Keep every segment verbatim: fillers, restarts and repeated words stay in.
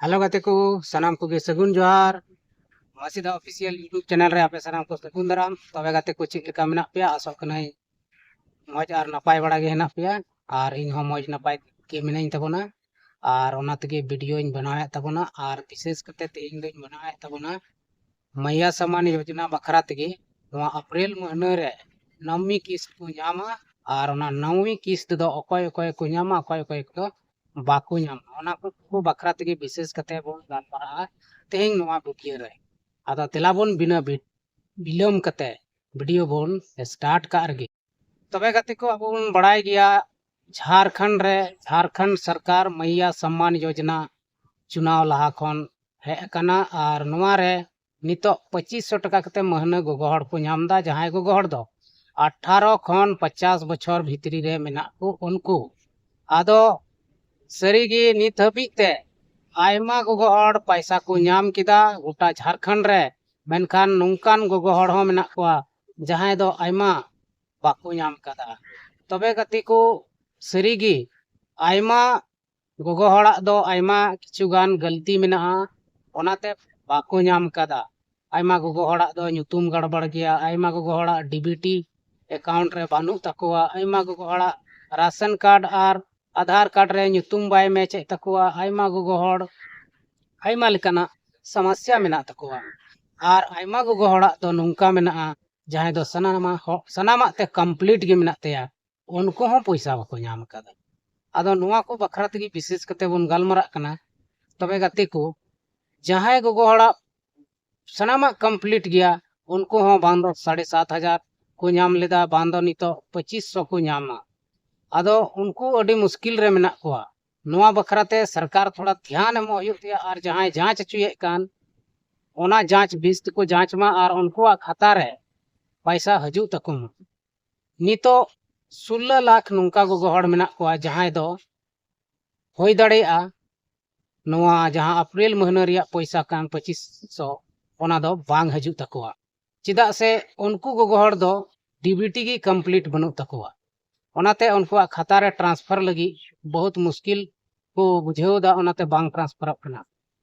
Hello ᱜᱟᱛᱮ ᱠᱚ, ᱥᱟᱱᱟᱢ ᱠᱚᱜᱮ ᱥᱟᱹᱜᱩᱱ ᱡᱚᱦᱟᱨ᱾ ᱢᱟᱹᱥᱤᱫᱟ ᱚᱯᱷᱤᱥᱤᱭᱟᱞ YouTube ᱪᱮᱱᱮᱞ ᱨᱮ ᱟᱯᱮ ᱥᱟᱱᱟᱢ ᱠᱚ ᱥᱟᱹᱜᱩᱱ ᱫᱟᱨᱟᱢ᱾ ᱛᱚᱵᱮ ᱜᱟᱛᱮ ᱠᱚ, ᱪᱮᱫ ᱞᱮᱠᱟ ᱢᱮᱱᱟᱜ ᱯᱮᱭᱟ? ᱟᱥᱚᱜ ᱠᱟᱹᱱᱟᱹᱧ ᱢᱚᱡᱽ ᱟᱨ ᱱᱟᱯᱟᱭ ᱵᱟᱲᱟ ᱜᱮ ᱦᱮᱱᱟᱜ ᱯᱮᱭᱟ, ᱟᱨ ᱤᱧ ᱦᱚᱸ ᱢᱚᱡᱽ ᱱᱟᱯᱟᱭ ᱜᱮ ᱢᱤᱱᱟᱹᱧ ᱛᱟᱵᱚᱱᱟ᱾ ᱟᱨ ᱚᱱᱟ ᱛᱮᱜᱮ ᱵᱷᱤᱰᱤᱭᱳᱧ ᱵᱮᱱᱟᱣᱮᱫ ᱛᱟᱵᱚᱱᱟ, ᱟᱨ ᱵᱤᱥᱮᱥ ᱠᱟᱛᱮ ᱛᱮᱦᱮᱧ ᱫᱚᱧ ᱵᱮᱱᱟᱣᱮᱫ ᱛᱟᱵᱚᱱᱟ ᱢᱟᱭᱭᱟ ᱥᱟᱢᱢᱟᱱ ᱭᱳᱡᱚᱱᱟ ᱵᱟᱠᱷᱨᱟ ᱛᱮᱜᱮ᱾ ᱱᱚᱣᱟ ᱮᱯᱨᱤᱞ ᱢᱟᱹᱦᱱᱟᱹ ᱨᱮ ᱱᱟᱣᱢᱤ ᱠᱤᱥᱛ ᱠᱚ ᱧᱟᱢᱟ, ᱟᱨ ᱚᱱᱟ ᱱᱟᱣᱢᱤ ᱠᱤᱥᱛ ᱫᱚ ᱚᱠᱚᱭ ᱚᱠᱚᱭ ᱠᱚ ᱧᱟᱢᱟ, ᱚᱠᱚᱭ ᱚᱠᱚᱭ ᱠᱚ ᱵᱟᱠᱚ ᱧᱟᱢᱟ, ᱚᱱᱟ ᱠᱚ ᱵᱟᱠᱷᱨᱟ ᱛᱮᱜᱮ ᱵᱤᱥᱮᱥ ᱠᱟᱛᱮ ᱵᱚᱱ ᱜᱟᱞᱢᱟᱨᱟᱜᱼᱟ ᱛᱮᱦᱮᱧ ᱱᱚᱣᱟ ᱵᱷᱤᱰᱤᱭᱳ ᱨᱮ᱾ ᱟᱫᱚ ᱫᱮᱞᱟ ᱵᱚᱱ ᱵᱤᱱᱟᱹ ᱵᱤ-, ᱵᱤᱞᱚᱢ ᱠᱟᱛᱮ ᱵᱷᱤᱰᱤᱭᱳ ᱵᱚᱱ ᱥᱴᱟᱨᱴ ᱠᱟᱜ ᱨᱮᱜᱮ᱾ ᱛᱚᱵᱮ ᱜᱟᱛᱮ ᱠᱚ, ᱟᱵᱚ ᱵᱚᱱ ᱵᱟᱲᱟᱭ ᱜᱮᱭᱟ, ᱡᱷᱟᱨᱠᱷᱚᱸᱰ ᱨᱮ ᱡᱷᱟᱨᱠᱷᱚᱸᱰ ᱥᱚᱨᱠᱟᱨ ᱢᱟᱭᱭᱟ ᱥᱟᱢᱢᱟᱱ ᱭᱳᱡᱚᱱᱟ ᱪᱩᱱᱟᱣ ᱞᱟᱦᱟ ᱠᱷᱚᱱ ᱦᱮᱡ ᱟᱠᱟᱱᱟ, ᱟᱨ ᱱᱚᱣᱟ ᱨᱮ ᱱᱤᱛᱚᱜ ᱯᱚᱸᱪᱤᱥ ᱥᱚ ᱴᱟᱠᱟ ᱠᱟᱛᱮ ᱢᱟᱹᱦᱱᱟᱹ ᱜᱚᱜᱚ ᱦᱚᱲ ᱠᱚ ᱧᱟᱢ ᱮᱫᱟ, ᱡᱟᱦᱟᱸᱭ ᱜᱚᱜᱚ ᱦᱚᱲ ᱫᱚ ᱟᱴᱷᱟᱨᱚ ᱠᱷᱚᱱ ᱯᱚᱪᱟᱥ ᱵᱚᱪᱷᱚᱨ ᱵᱷᱤᱛᱨᱤ ᱨᱮ ᱢᱮᱱᱟᱜ ᱠᱚ ᱩᱱᱠᱩ᱾ ᱟᱫᱚ ᱥᱟᱹᱨᱤᱜᱮ ᱱᱤᱛ ᱦᱟᱹᱵᱤᱡ ᱛᱮ ᱟᱭᱢᱟ ᱜᱚᱜᱚ ᱦᱚᱲ ᱯᱟᱭᱥᱟ ᱠᱚ ᱧᱟᱢ ᱠᱮᱫᱟ ᱜᱚᱴᱟ ᱡᱷᱟᱨᱠᱷᱚᱸᱰ ᱨᱮ, ᱢᱮᱱᱠᱷᱟᱱ ᱱᱚᱝᱠᱟᱱ ᱜᱚᱜᱚ ᱦᱚᱲ ᱦᱚᱸ ᱢᱮᱱᱟᱜ ᱠᱚᱣᱟ ᱡᱟᱦᱟᱸᱭ ᱫᱚ ᱟᱭᱢᱟ ᱵᱟᱠᱚ ᱧᱟᱢ ᱠᱟᱫᱟ᱾ ᱛᱚᱵᱮ ᱜᱟᱛᱮ ᱠᱚ, ᱥᱟᱹᱨᱤᱜᱮ ᱟᱭᱢᱟ ᱜᱚᱜᱚ ᱦᱚᱲᱟᱜ ᱫᱚ ᱟᱭᱢᱟ ᱠᱤᱪᱷᱩ ᱜᱟᱱ ᱜᱟᱹᱞᱛᱤ ᱢᱮᱱᱟᱜᱼᱟ, ᱚᱱᱟᱛᱮ ᱵᱟᱠᱚ ᱧᱟᱢ ᱠᱟᱫᱟ᱾ ᱟᱭᱢᱟ ᱜᱚᱜᱚ ᱦᱚᱲᱟᱜ ᱫᱚ ᱧᱩᱛᱩᱢ ᱜᱟᱲᱵᱟᱲ ᱜᱮᱭᱟ, ᱟᱭᱢᱟ ᱜᱚᱜᱚ ᱦᱚᱲᱟᱜ ᱰᱤᱵᱤᱴᱤ ᱮᱠᱟᱣᱩᱱᱴ ᱨᱮ ᱵᱟᱹᱱᱩᱜ ᱛᱟᱠᱚᱣᱟ, ᱟᱭᱢᱟ ᱜᱚᱜᱚ ᱦᱚᱲᱟᱜ ᱨᱟᱥᱚᱱ ᱠᱟᱨᱰ ᱟᱨ ᱟᱫᱷᱟᱨ ᱠᱟᱨᱰ ᱨᱮ ᱧᱩᱛᱩᱢ ᱵᱟᱭ ᱢᱮᱪ ᱮᱫ ᱛᱟᱠᱚᱣᱟ, ᱟᱭᱢᱟ ᱜᱚᱜᱚ ᱦᱚᱲ ᱟᱭᱢᱟ ᱞᱮᱠᱟᱱᱟᱜ ᱥᱚᱢᱚᱥᱥᱟ ᱢᱮᱱᱟᱜ ᱛᱟᱠᱚᱣᱟ᱾ ᱟᱨ ᱟᱭᱢᱟ ᱜᱚᱜᱚ ᱦᱚᱲᱟᱜ ᱫᱚ ᱱᱚᱝᱠᱟ ᱢᱮᱱᱟᱜᱼᱟ, ᱡᱟᱦᱟᱸᱭ ᱫᱚ ᱥᱟᱱᱟᱢᱟᱜ ᱦᱚ-, ᱥᱟᱱᱟᱢᱟᱜ ᱛᱮ ᱠᱚᱢᱯᱞᱤᱴ ᱜᱮ ᱢᱮᱱᱟᱜ ᱛᱟᱭᱟ, ᱩᱱᱠᱩ ᱦᱚᱸ ᱯᱚᱭᱥᱟ ᱵᱟᱠᱚ ᱧᱟᱢ ᱟᱠᱟᱫᱟ᱾ ᱟᱫᱚ ᱱᱚᱣᱟ ᱠᱚ ᱵᱟᱠᱷᱨᱟ ᱛᱮᱜᱮ ᱵᱤᱥᱮᱥ ᱠᱟᱛᱮ ᱵᱚᱱ ᱜᱟᱞᱢᱟᱨᱟᱜ ᱠᱟᱱᱟ᱾ ᱛᱚᱵᱮ ᱜᱟᱛᱮ ᱠᱚ, ᱡᱟᱦᱟᱸᱭ ᱜᱚᱜᱚ ᱦᱚᱲᱟᱜ ᱥᱟᱱᱟᱢᱟᱜ ᱠᱚᱢᱯᱞᱤᱴ ᱜᱮᱭᱟ, ᱩᱱᱠᱩ ᱦᱚᱸ ᱵᱟᱝ ᱫᱚ ᱥᱟᱲᱮ ᱥᱟᱛ ᱦᱟᱡᱟᱨ ᱠᱚ ᱧᱟᱢ ᱞᱮᱫᱟ, ᱵᱟᱝ ᱫᱚ ᱱᱤᱛᱚᱜ ᱯᱚᱸᱪᱤᱥ ᱥᱚ ᱠᱚ ᱧᱟᱢᱟ᱾ ᱟᱫᱚ ᱩᱱᱠᱩ ᱟᱹᱰᱤ ᱢᱩᱥᱠᱤᱞ ᱨᱮ ᱢᱮᱱᱟᱜ ᱠᱚᱣᱟ᱾ ᱱᱚᱣᱟ ᱵᱟᱠᱷᱨᱟ ᱛᱮ ᱥᱚᱨᱠᱟᱨ ᱛᱷᱚᱲᱟ ᱫᱷᱮᱭᱟᱱ ᱮᱢᱚᱜ ᱦᱩᱭᱩᱜ ᱛᱟᱭᱟ, ᱟᱨ ᱡᱟᱦᱟᱸᱭ ᱡᱟᱸᱪ ᱦᱚᱪᱚᱭᱮᱫ ᱠᱟᱱ, ᱚᱱᱟ ᱡᱟᱸᱪ ᱵᱮᱥ ᱛᱮᱠᱚ ᱡᱟᱸᱪ ᱢᱟ ᱟᱨ ᱩᱱᱠᱩᱣᱟᱜ ᱠᱷᱟᱛᱟ ᱨᱮ ᱯᱟᱭᱥᱟ ᱦᱤᱡᱩᱜ ᱛᱟᱠᱚ ᱢᱟ᱾ ᱱᱤᱛᱚᱜ ᱥᱳᱞᱞᱳ ᱞᱟᱠᱷ ᱱᱚᱝᱠᱟ ᱜᱚᱜᱚ ᱦᱚᱲ ᱢᱮᱱᱟᱜ ᱠᱚᱣᱟ, ᱡᱟᱦᱟᱸᱭ ᱫᱚ ᱦᱩᱭ ᱫᱟᱲᱮᱭᱟᱜᱼᱟ ᱱᱚᱣᱟ ᱡᱟᱦᱟᱸ ᱮᱯᱨᱤᱞ ᱢᱟᱹᱦᱱᱟᱹ ᱨᱮᱭᱟᱜ ᱯᱚᱭᱥᱟ ᱠᱟᱱ ᱯᱚᱸᱪᱤᱥ ᱥᱚ, ᱚᱱᱟ ᱫᱚ ᱵᱟᱝ ᱦᱤᱡᱩᱜ ᱛᱟᱠᱚᱣᱟ᱾ ᱪᱮᱫᱟᱜ ᱥᱮ ᱩᱱᱠᱩ ᱜᱚᱜᱚ ᱦᱚᱲ ᱫᱚ ᱰᱤᱵᱤᱴᱤ ᱜᱮ ᱠᱚᱢᱯᱞᱤᱴ ᱵᱟᱹᱱᱩᱜ ᱛᱟᱠᱚᱣᱟ᱾ ᱚᱱᱟᱛᱮ ᱩᱱᱠᱩᱣᱟᱜ ᱠᱷᱟᱛᱟ ᱨᱮ ᱴᱨᱟᱱᱥᱯᱷᱟᱨ ᱞᱟᱹᱜᱤᱫ ᱵᱚᱦᱩᱛ ᱢᱩᱥᱠᱤᱞ ᱠᱚ ᱵᱩᱡᱷᱟᱹᱣ ᱮᱫᱟ, ᱚᱱᱟᱛᱮ ᱵᱟᱝ ᱴᱨᱟᱱᱥᱯᱷᱟᱨᱚᱜ ᱠᱟᱱᱟ᱾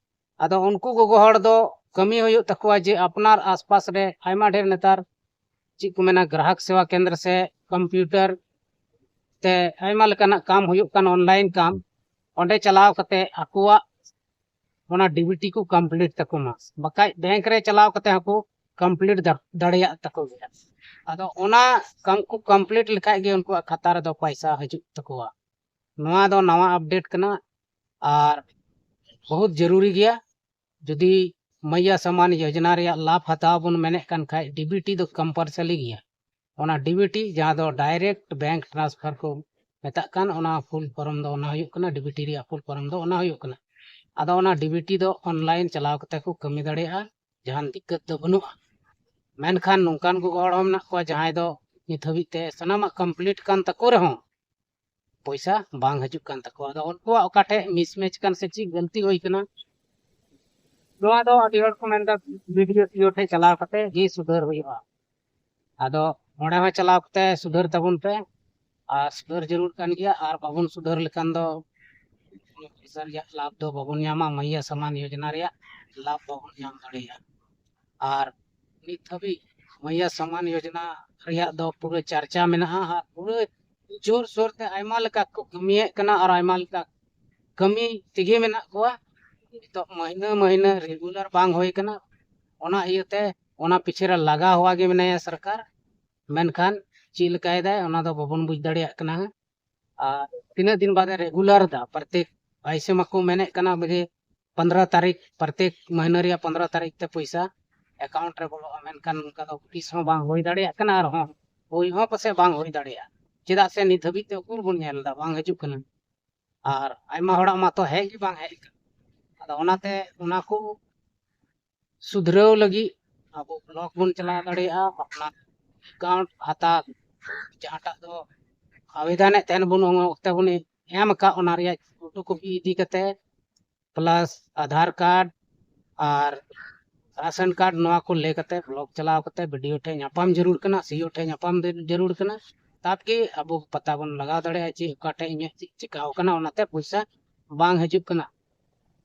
ᱟᱫᱚ ᱩᱱᱠᱩ ᱜᱚᱜᱚ ᱦᱚᱲ ᱫᱚ ᱠᱟᱹᱢᱤ ᱦᱩᱭᱩᱜ ᱛᱟᱠᱚᱣᱟ ᱡᱮ ᱟᱯᱱᱟᱨ ᱟᱥᱯᱟᱥ ᱨᱮ ᱟᱭᱢᱟ ᱰᱷᱮᱨ ᱱᱮᱛᱟᱨ ᱪᱮᱫ ᱠᱚ ᱢᱮᱱᱟ, ᱜᱨᱟᱦᱚᱠ ᱥᱮᱵᱟ ᱠᱮᱱᱫᱨᱚ ᱥᱮ ᱠᱚᱢᱯᱤᱭᱩᱴᱟᱨ ᱛᱮ ᱟᱭᱢᱟ ᱞᱮᱠᱟᱱᱟᱜ ᱠᱟᱢ ᱦᱩᱭᱩᱜ ᱠᱟᱱ, ᱚᱱᱞᱟᱭᱤᱱ ᱠᱟᱢ, ᱚᱸᱰᱮ ᱪᱟᱞᱟᱣ ᱠᱟᱛᱮ ᱟᱠᱚᱣᱟᱜ ᱚᱱᱟ ᱰᱤᱵᱤᱴᱤ ᱠᱚ ᱠᱚᱢᱯᱞᱤᱴ ᱛᱟᱠᱚ ᱢᱟ᱾ ᱵᱟᱠᱷᱟᱡ ᱵᱮᱝᱠ ᱨᱮ ᱪᱟᱞᱟᱣ ᱠᱟᱛᱮ ᱦᱚᱸᱠᱚ ᱠᱚᱢᱯᱞᱤᱴ ᱫᱟ-, ᱫᱟᱲᱮᱭᱟᱜ ᱛᱟᱠᱚ ᱜᱮᱭᱟ᱾ ᱟᱫᱚ ᱚᱱᱟ ᱠᱟᱢ ᱠᱚ ᱠᱚᱢᱯᱞᱤᱴ ᱞᱮᱠᱷᱟᱡ ᱜᱮ ᱩᱱᱠᱩᱣᱟᱜ ᱠᱷᱟᱛᱟ ᱨᱮᱫᱚ ᱯᱚᱭᱥᱟ ᱦᱤᱡᱩᱜ ᱛᱟᱠᱚᱣᱟ᱾ ᱱᱚᱣᱟ ᱫᱚ ᱱᱟᱣᱟ ᱟᱯᱰᱮᱴ ᱠᱟᱱᱟ ᱟᱨ ᱵᱚᱦᱩᱛ ᱡᱟᱹᱨᱩᱨᱤ ᱜᱮᱭᱟ᱾ ᱡᱩᱫᱤ ᱢᱟᱭᱭᱟ ᱥᱟᱢᱟᱱ ᱭᱳᱡᱚᱱᱟ ᱨᱮᱭᱟᱜ ᱞᱟᱵᱷ ᱦᱟᱛᱟᱣ ᱵᱚᱱ ᱢᱮᱱᱮᱫ ᱠᱟᱱ ᱠᱷᱟᱡ, ᱰᱤᱵᱤᱴᱤ ᱫᱚ ᱠᱚᱢᱯᱟᱞᱥᱟᱨᱤ ᱜᱮᱭᱟ᱾ ᱚᱱᱟ ᱰᱤᱵᱤᱴᱤ, ᱡᱟᱦᱟᱸ ᱫᱚ ᱰᱟᱭᱨᱮᱠᱴ ᱵᱮᱝᱠ ᱴᱨᱟᱱᱥᱯᱷᱟᱨ ᱠᱚ ᱢᱮᱛᱟᱜ ᱠᱟᱱ, ᱚᱱᱟ ᱯᱷᱩᱞ ᱯᱷᱚᱨᱢ ᱫᱚ ᱚᱱᱟ ᱦᱩᱭᱩᱜ ᱠᱟᱱᱟ, ᱰᱤᱵᱤᱴᱤ ᱨᱮᱭᱟᱜ ᱯᱷᱩᱞ ᱯᱷᱚᱨᱢ ᱫᱚ ᱚᱱᱟ ᱦᱩᱭᱩᱜ ᱠᱟᱱᱟ᱾ ᱟᱫᱚ ᱚᱱᱟ ᱰᱤᱵᱤᱴᱤ ᱫᱚ ᱚᱱᱞᱟᱭᱤᱱ ᱪᱟᱞᱟᱣ ᱠᱟᱛᱮ ᱠᱚ ᱠᱟᱹᱢᱤ ᱫᱟᱲᱮᱭᱟᱜᱼᱟ, ᱡᱟᱦᱟᱱ ᱫᱤᱠᱠᱟᱹᱛ ᱫᱚ ᱵᱟᱹᱱᱩᱜᱼᱟ᱾ ᱢᱮᱱᱠᱷᱟᱱ ᱱᱚᱝᱠᱟᱱ ᱜᱚᱜᱚ ᱦᱚᱲ ᱦᱚᱸ ᱢᱮᱱᱟᱜ ᱠᱚᱣᱟ ᱡᱟᱦᱟᱸᱭ ᱫᱚ ᱱᱤᱛ ᱦᱟᱹᱵᱤᱡ ᱛᱮ ᱥᱟᱱᱟᱢᱟᱜ ᱠᱚᱢᱯᱞᱤᱴ ᱠᱟᱱ ᱛᱟᱠᱚ ᱨᱮᱦᱚᱸ ᱯᱚᱭᱥᱟ ᱵᱟᱝ ᱦᱤᱡᱩᱜ ᱠᱟᱱ ᱛᱟᱠᱚᱣᱟ᱾ ᱟᱫᱚ ᱩᱱᱠᱩᱣᱟᱜ ᱚᱠᱟ ᱴᱷᱮᱡ ᱢᱤᱥᱢᱮᱪ ᱠᱟᱱ ᱥᱮ ᱪᱮᱫ ᱜᱟᱹᱞᱛᱤ ᱦᱩᱭ ᱠᱟᱱᱟ, ᱱᱚᱣᱟ ᱫᱚ ᱟᱹᱰᱤ ᱦᱚᱲ ᱠᱚ ᱢᱮᱱᱫᱟ ᱵᱤᱰᱤᱳ ᱥᱤᱳ ᱴᱷᱮᱡ ᱪᱟᱞᱟᱣ ᱠᱟᱛᱮ ᱜᱮ ᱥᱩᱫᱷᱟᱹᱨ ᱦᱩᱭᱩᱜᱼᱟ᱾ ᱟᱫᱚ ᱚᱸᱰᱮ ᱦᱚᱸ ᱪᱟᱞᱟᱣ ᱠᱟᱛᱮ ᱥᱩᱫᱷᱟᱹᱨ ᱛᱟᱵᱚᱱ ᱯᱮ, ᱟᱨ ᱥᱩᱫᱷᱟᱹᱨ ᱡᱟᱹᱨᱩᱲ ᱠᱟᱱ ᱜᱮᱭᱟ᱾ ᱟᱨ ᱵᱟᱵᱚᱱ ᱥᱩᱫᱷᱟᱹᱨ ᱞᱮᱠᱷᱟᱱ ᱫᱚ ᱯᱚᱭᱥᱟ ᱨᱮᱭᱟᱜ ᱞᱟᱵᱷ ᱫᱚ ᱵᱟᱵᱚᱱ ᱧᱟᱢᱟ, ᱢᱟᱭᱭᱟ ᱥᱟᱢᱟᱱ ᱭᱳᱡᱚᱱᱟ ᱨᱮᱭᱟᱜ ᱞᱟᱵᱷ ᱵᱟᱵᱚᱱ ᱧᱟᱢ ᱫᱟᱲᱮᱭᱟᱜᱼᱟ᱾ ᱟᱨ ᱱᱤᱛ ᱦᱟᱹᱵᱤᱡ ᱢᱟᱭᱭᱟ ᱥᱟᱢᱟᱱ ᱭᱳᱡᱚᱱᱟ ᱨᱮᱭᱟᱜ ᱫᱚ ᱯᱩᱨᱟᱹ ᱪᱟᱨᱪᱟ ᱢᱮᱱᱟᱜᱼᱟ ᱟᱨ ᱯᱩᱨᱟᱹ ᱡᱳᱨᱥᱳᱨ ᱛᱮ ᱟᱭᱢᱟ ᱞᱮᱠᱟ ᱠᱚ ᱠᱟᱹᱢᱤᱭᱮᱫ ᱠᱟᱱᱟ ᱟᱨ ᱟᱭᱢᱟ ᱞᱮᱠᱟ ᱠᱟᱹᱢᱤ ᱛᱮᱜᱮ ᱢᱮᱱᱟᱜ ᱠᱚᱣᱟ᱾ ᱱᱤᱛᱚᱜ ᱢᱟᱹᱦᱱᱟᱹ ᱢᱟᱹᱦᱱᱟᱹ ᱨᱮᱜᱩᱞᱟᱨ ᱵᱟᱝ ᱦᱩᱭ ᱠᱟᱱᱟ, ᱚᱱᱟ ᱤᱭᱟᱹᱛᱮ ᱚᱱᱟ ᱯᱤᱪᱷᱮ ᱨᱮ ᱞᱟᱜᱟ ᱦᱚᱣᱟ ᱜᱮ ᱢᱮᱱᱟᱭᱟ ᱥᱚᱨᱠᱟᱨ᱾ ᱢᱮᱱᱠᱷᱟᱱ ᱪᱮᱫ ᱞᱮᱠᱟᱭᱮᱫᱟᱭ ᱚᱱᱟ ᱫᱚ ᱵᱟᱵᱚᱱ ᱵᱩᱡᱽ ᱫᱟᱲᱮᱭᱟᱜ ᱠᱟᱱᱟ᱾ ᱟᱨ ᱛᱤᱱᱟᱹᱜ ᱫᱤᱱ ᱵᱟᱫᱮ ᱨᱮᱜᱩᱞᱟᱨ ᱫᱟ ᱯᱨᱚᱛᱮᱠ, ᱟᱭᱥᱮ ᱢᱟᱠᱚ ᱢᱮᱱᱮᱫ ᱠᱟᱱᱟ ᱡᱮ ᱯᱚᱱᱫᱽᱨᱚ ᱛᱟᱹᱨᱤᱠᱷ, ᱯᱨᱚᱛᱮᱠ ᱢᱟᱹᱦᱱᱟᱹ ᱨᱮᱭᱟᱜ ᱯᱚᱱᱫᱽᱨᱚ ᱛᱟᱹᱨᱤᱠᱷ ᱛᱮ ᱯᱚᱭᱥᱟ ᱮᱠᱟᱣᱩᱱᱴ ᱨᱮ ᱵᱚᱞᱚᱜᱼᱟ, ᱢᱮᱱᱠᱷᱟᱱ ᱚᱱᱠᱟ ᱫᱚ ᱛᱤᱥ ᱦᱚᱸ ᱵᱟᱝ ᱦᱩᱭ ᱫᱟᱲᱮᱭᱟᱜ ᱠᱟᱱᱟ᱾ ᱟᱨᱦᱚᱸ ᱦᱩᱭ ᱦᱚᱸ ᱯᱟᱥᱮᱡ ᱵᱟᱝ ᱦᱩᱭ ᱫᱟᱲᱮᱭᱟᱜᱼᱟ, ᱪᱮᱫᱟᱜ ᱥᱮ ᱱᱤᱛ ᱦᱟᱹᱵᱤᱡ ᱛᱮ ᱩᱠᱩᱨ ᱵᱚᱱ ᱧᱮᱞ ᱮᱫᱟ, ᱵᱟᱝ ᱦᱤᱡᱩᱜ ᱠᱟᱱᱟ᱾ ᱟᱨ ᱟᱭᱢᱟ ᱦᱚᱲᱟᱜ ᱢᱟᱛᱚ ᱦᱮᱡ ᱜᱮ ᱵᱟᱝ ᱦᱮᱡ ᱟᱠᱟᱱᱟ᱾ ᱟᱫᱚ ᱚᱱᱟᱛᱮ ᱚᱱᱟ ᱠᱚ ᱥᱩᱫᱷᱨᱟᱹᱣ ᱞᱟᱹᱜᱤᱫ ᱟᱵᱚ ᱵᱞᱚᱠ ᱵᱚᱱ ᱪᱟᱞᱟᱣ ᱫᱟᱲᱮᱭᱟᱜᱼᱟ᱾ ᱟᱯᱱᱟᱨ ᱮᱠᱟᱣᱩᱱᱴ ᱦᱟᱛᱟᱣ, ᱡᱟᱦᱟᱸᱴᱟᱜ ᱫᱚ ᱟᱵᱮᱫᱟᱱᱮᱫ ᱛᱟᱦᱮᱱ ᱵᱚᱱ, ᱚᱱᱟ ᱚᱠᱛᱮ ᱵᱚᱱ ᱮᱢ ᱟᱠᱟᱫ, ᱚᱱᱟ ᱨᱮᱭᱟᱜ ᱯᱷᱳᱴᱳ ᱠᱚᱯᱤ ᱤᱫᱤ ᱠᱟᱛᱮ, ᱯᱞᱟᱥ ᱟᱫᱷᱟᱨ ᱠᱟᱨᱰ ᱟᱨ ᱨᱟᱥᱚᱱ ᱠᱟᱨᱰ, ᱱᱚᱣᱟ ᱠᱚ ᱞᱟᱹᱭ ᱠᱟᱛᱮ ᱵᱞᱚᱠ ᱪᱟᱞᱟᱣ ᱠᱟᱛᱮ ᱵᱤᱰᱤᱳ ᱴᱷᱮᱱ ᱧᱟᱯᱟᱢ ᱡᱟᱹᱨᱩᱲ ᱠᱟᱱᱟ, ᱥᱤᱳ ᱴᱷᱮᱱ ᱧᱟᱯᱟᱢ ᱡᱟᱹᱨᱩᱲ ᱠᱟᱱᱟ᱾ ᱛᱟᱵ ᱜᱮ ᱟᱵᱚ ᱯᱟᱛᱟ ᱵᱚᱱ ᱞᱟᱜᱟᱣ ᱫᱟᱲᱮᱭᱟᱜᱼᱟ ᱡᱮ ᱚᱠᱟ ᱴᱷᱮᱡ ᱤᱧᱟᱹᱜ ᱪᱮᱫ ᱪᱤᱠᱟᱣ ᱠᱟᱱᱟ, ᱚᱱᱟᱛᱮ ᱯᱚᱭᱥᱟ ᱵᱟᱝ ᱦᱤᱡᱩᱜ ᱠᱟᱱᱟ᱾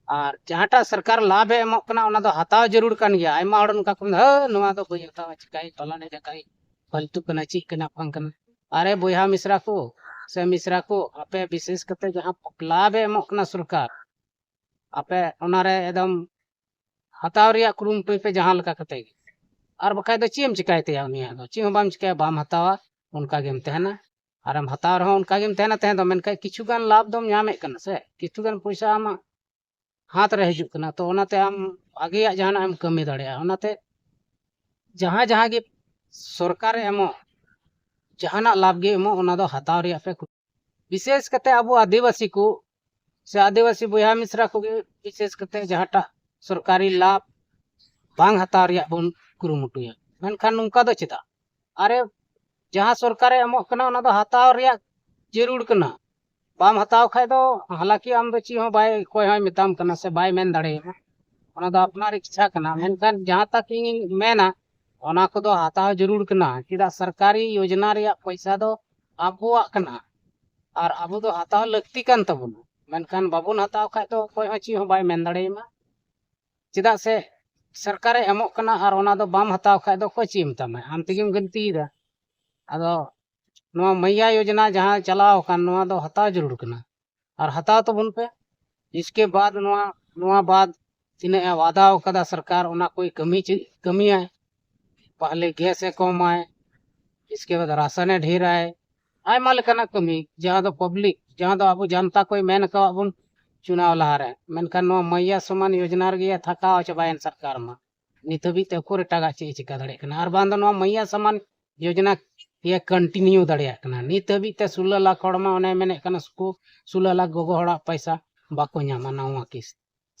ᱟᱨ ᱡᱟᱦᱟᱸᱴᱟᱜ ᱥᱚᱨᱠᱟᱨ ᱞᱟᱵᱷ ᱮ ᱮᱢᱚᱜ ᱠᱟᱱᱟ, ᱚᱱᱟ ᱫᱚ ᱦᱟᱛᱟᱣ ᱡᱟᱹᱨᱩᱲ ᱠᱟᱱ ᱜᱮᱭᱟ᱾ ᱟᱭᱢᱟ ᱦᱚᱲ ᱱᱚᱝᱠᱟ ᱠᱚ ᱢᱮᱱᱫᱟ, "ᱦᱮᱸ, ᱱᱚᱣᱟ ᱫᱚ ᱵᱟᱹᱧ ᱦᱟᱛᱟᱣᱟ, ᱪᱤᱠᱟᱹᱭ, ᱯᱟᱞᱟᱱᱮ ᱡᱟᱠᱟᱭ, ᱯᱷᱟᱞᱛᱩ ᱠᱟᱱᱟ, ᱪᱮᱫ ᱠᱟᱱᱟ, ᱵᱟᱝ ᱠᱟᱱᱟ᱾" ᱟᱨᱮ ᱵᱚᱭᱦᱟ ᱢᱤᱥᱨᱟ ᱠᱚ ᱥᱮ ᱢᱤᱥᱨᱟ ᱠᱚ, ᱟᱯᱮ ᱵᱤᱥᱮᱥ ᱠᱟᱛᱮ ᱡᱟᱦᱟᱸ ᱞᱟᱵᱷ ᱮ ᱮᱢᱚᱜ ᱠᱟᱱᱟ ᱥᱚᱨᱠᱟᱨ, ᱟᱯᱮ ᱚᱱᱟᱨᱮ ᱮᱠᱫᱚᱢ ᱦᱟᱛᱟᱣ ᱨᱮᱭᱟᱜ ᱠᱩᱨᱩᱢᱩᱴᱩᱭ ᱯᱮ ᱡᱟᱦᱟᱸ ᱞᱮᱠᱟ ᱠᱟᱛᱮ ᱜᱮ᱾ ᱟᱨ ᱵᱟᱠᱷᱟᱡ ᱫᱚ ᱪᱮᱫ ᱮᱢ ᱪᱤᱠᱟᱭ ᱛᱟᱭᱟ ᱩᱱᱤᱭᱟᱜ ᱫᱚ? ᱪᱮᱫ ᱦᱚᱸ ᱵᱟᱢ ᱪᱤᱠᱟᱭᱟ, ᱵᱟᱢ ᱦᱟᱛᱟᱣᱟ, ᱚᱱᱠᱟ ᱜᱮᱢ ᱛᱟᱦᱮᱱᱟ᱾ ᱟᱨᱮᱢ ᱦᱟᱛᱟᱣ ᱨᱮᱦᱚᱸ ᱚᱱᱠᱟ ᱜᱮᱢ ᱛᱟᱦᱮᱱᱟ, ᱛᱟᱦᱮᱸ ᱫᱚ, ᱢᱮᱱᱠᱷᱟᱡ ᱠᱤᱪᱷᱩ ᱜᱟᱱ ᱞᱟᱵᱷ ᱫᱚᱢ ᱧᱟᱢᱮᱫ ᱠᱟᱱᱟ ᱥᱮ, ᱠᱤᱪᱷᱩ ᱜᱟᱱ ᱯᱚᱭᱥᱟ ᱟᱢᱟᱜ ᱦᱟᱛ ᱨᱮ ᱦᱤᱡᱩᱜ ᱠᱟᱱᱟ, ᱛᱚ ᱚᱱᱟᱛᱮ ᱟᱢ ᱵᱷᱟᱜᱮᱭᱟᱜ ᱡᱟᱦᱟᱱᱟᱜ ᱮᱢ ᱠᱟᱹᱢᱤ ᱫᱟᱲᱮᱭᱟᱜᱼᱟ᱾ ᱚᱱᱟᱛᱮ ᱡᱟᱦᱟᱸ ᱡᱟᱦᱟᱸ ᱜᱮ ᱥᱚᱨᱠᱟᱨᱮ ᱮᱢᱚᱜ, ᱡᱟᱦᱟᱱᱟᱜ ᱞᱟᱵᱷ ᱜᱮ ᱮᱢᱚᱜ, ᱚᱱᱟ ᱫᱚ ᱦᱟᱛᱟᱣ ᱨᱮᱭᱟᱜ ᱯᱮ ᱠᱩ-, ᱵᱤᱥᱮᱥ ᱠᱟᱛᱮ ᱟᱵᱚ ᱟᱹᱫᱤᱵᱟᱹᱥᱤ ᱠᱚ ᱥᱮ ᱟᱹᱫᱤᱵᱟᱹᱥᱤ ᱵᱚᱭᱦᱟ ᱢᱤᱥᱨᱟ ᱠᱚᱜᱮ ᱵᱤᱥᱮᱥ ᱠᱟᱛᱮ ᱡᱟᱦᱟᱸᱴᱟᱜ ᱥᱚᱨᱠᱟᱨᱤ ᱞᱟᱵᱷ ᱵᱟᱝ ᱦᱟᱛᱟᱣ ᱨᱮᱭᱟᱜ ᱵᱚᱱ ᱠᱩᱨᱩᱢᱩᱴᱩᱭᱟ᱾ ᱢᱮᱱᱠᱷᱟᱱ ᱱᱚᱝᱠᱟ ᱫᱚ ᱪᱮᱫᱟᱜ? ᱟᱨᱮ, ᱡᱟᱦᱟᱸ ᱥᱚᱨᱠᱟᱨᱮ ᱮᱢᱚᱜ ᱠᱟᱱᱟ, ᱚᱱᱟ ᱫᱚ ᱦᱟᱛᱟᱣ ᱨᱮᱭᱟᱜ ᱡᱟᱹᱨᱩᱲ ᱠᱟᱱᱟ᱾ ᱵᱟᱢ ᱦᱟᱛᱟᱣ ᱠᱷᱟᱡ ᱫᱚ, ᱦᱟᱞᱟᱠᱤ ᱟᱢ ᱫᱚ ᱪᱮᱫ ᱦᱚᱸ ᱵᱟᱭ, ᱚᱠᱚᱭ ᱦᱚᱸᱭ ᱢᱮᱛᱟᱢ ᱠᱟᱱᱟ ᱥᱮ ᱵᱟᱭ ᱢᱮᱱ ᱫᱟᱲᱮᱭᱟᱢᱟ, ᱚᱱᱟ ᱫᱚ ᱟᱯᱱᱟᱨ ᱤᱪᱪᱷᱟ ᱠᱟᱱᱟ᱾ ᱢᱮᱱᱠᱷᱟᱱ ᱡᱟᱦᱟᱸ ᱛᱟᱠ ᱤᱧᱤᱧ ᱢᱮᱱᱟ, ᱚᱱᱟ ᱠᱚᱫᱚ ᱦᱟᱛᱟᱣ ᱡᱟᱹᱨᱩᱲ ᱠᱟᱱᱟ᱾ ᱪᱮᱫᱟᱜ? ᱥᱚᱨᱠᱟᱨᱤ ᱭᱳᱡᱽᱱᱟ ᱨᱮᱭᱟᱜ ᱯᱚᱭᱥᱟ ᱫᱚ ᱟᱵᱚᱣᱟᱜ ᱠᱟᱱᱟ, ᱟᱨ ᱟᱵᱚ ᱫᱚ ᱦᱟᱛᱟᱣ ᱞᱟᱹᱠᱛᱤ ᱠᱟᱱ ᱛᱟᱵᱚᱱᱟ᱾ ᱢᱮᱱᱠᱷᱟᱱ ᱵᱟᱵᱚᱱ ᱦᱟᱛᱟᱣ ᱠᱷᱟᱡ ᱫᱚ ᱚᱠᱚᱭ ᱦᱚᱸ ᱪᱮᱫ ᱦᱚᱸ ᱵᱟᱭ ᱢᱮᱱ ᱫᱟᱲᱮᱭᱟᱢᱟ᱾ ᱪᱮᱫᱟᱜ ᱥᱮ ᱥᱚᱨᱠᱟᱨᱮ ᱮᱢᱚᱜ ᱠᱟᱱᱟ, ᱟᱨ ᱚᱱᱟ ᱫᱚ ᱵᱟᱢ ᱦᱟᱛᱟᱣ ᱠᱷᱟᱡ ᱫᱚ ᱚᱠᱚᱭ ᱪᱮᱫ ᱮ ᱢᱮᱛᱟᱢᱟ? ᱟᱢ ᱛᱮᱜᱮᱢ ᱜᱟᱹᱞᱛᱤᱭᱮᱫᱟ᱾ ᱟᱫᱚ ᱱᱚᱣᱟ ᱢᱟᱹᱭᱭᱟ ᱭᱳᱡᱽᱱᱟ ᱡᱟᱦᱟᱸ ᱪᱟᱞᱟᱣ ᱟᱠᱟᱱ, ᱱᱚᱣᱟ ᱫᱚ ᱦᱟᱛᱟᱣ ᱡᱟᱹᱨᱩᱲ ᱠᱟᱱᱟ, ᱟᱨ ᱦᱟᱛᱟᱣ ᱛᱟᱵᱚᱱ ᱯᱮ᱾ ᱤᱥᱠᱮ ᱵᱟᱫ ᱱᱚᱣᱟ, ᱱᱚᱣᱟ ᱵᱟᱫ ᱛᱤᱱᱟᱹᱜ ᱮ ᱣᱟᱫᱟ ᱟᱠᱟᱫᱟ ᱥᱚᱨᱠᱟᱨ, ᱚᱱᱟ ᱠᱚᱭ ᱠᱟᱹᱢᱤ ᱪᱮᱫ ᱠᱟᱹᱢᱤᱭᱟᱭ? ᱯᱟᱦᱞᱮ ᱜᱮᱥ ᱮ ᱠᱚᱢᱟᱭ, ᱤᱥᱠᱮ ᱵᱟᱫ ᱨᱟᱥᱚᱱ ᱮ ᱰᱷᱮᱨᱟᱭ, ᱟᱭᱢᱟ ᱞᱮᱠᱟᱱᱟᱜ ᱠᱟᱹᱢᱤ, ᱡᱟᱦᱟᱸ ᱫᱚ ᱯᱟᱵᱽᱞᱤᱠ, ᱡᱟᱦᱟᱸ ᱫᱚ ᱟᱵᱚ ᱡᱟᱱᱛᱟ ᱠᱚᱭ ᱢᱮᱱ ᱟᱠᱟᱣᱟᱫ ᱵᱚᱱ ᱪᱩᱱᱟᱣ ᱞᱟᱦᱟᱨᱮ᱾ ᱢᱮᱱᱠᱷᱟᱱ ᱱᱚᱣᱟ ᱢᱟᱹᱭᱭᱟ ᱥᱚᱢᱟᱱ ᱭᱳᱡᱽᱱᱟ ᱨᱮᱜᱮ ᱛᱷᱟᱠᱟᱣ ᱪᱟᱵᱟᱭᱮᱱ ᱥᱚᱨᱠᱟᱨ ᱢᱟ᱾ ᱱᱤᱛ ᱦᱟᱹᱵᱤᱡ ᱛᱮ ᱩᱠᱩᱨ ᱮᱴᱟᱜᱟᱜ ᱪᱮᱫ ᱮ ᱪᱤᱠᱟ ᱫᱟᱲᱮᱭᱟᱜ ᱠᱟᱱᱟ? ᱟᱨ ᱵᱟᱝ ᱫᱚ ᱱᱚᱣᱟ ᱢᱟᱹᱭᱭᱟ ᱥᱚᱢᱟᱱ ᱭᱳᱡᱽᱱᱟ ᱤᱭᱟᱹ ᱠᱚᱱᱴᱤᱱᱤᱭᱩ ᱫᱟᱲᱮᱭᱟᱜ ᱠᱟᱱᱟ? ᱱᱤᱛ ᱦᱟᱹᱵᱤᱡ ᱛᱮ ᱥᱳᱞᱳ ᱞᱟᱠᱷ ᱦᱚᱲ ᱢᱟ ᱚᱱᱮ ᱢᱮᱱᱮᱫ ᱠᱟᱱᱟ ᱥᱩᱠᱩ ᱥᱳᱞᱳ ᱞᱟᱠᱷ ᱜᱚᱜᱚ ᱦᱚᱲᱟᱜ ᱯᱚᱭᱥᱟ ᱵᱟᱠᱚ ᱧᱟᱢᱟ ᱱᱟᱣᱟ ᱠᱤᱥ᱾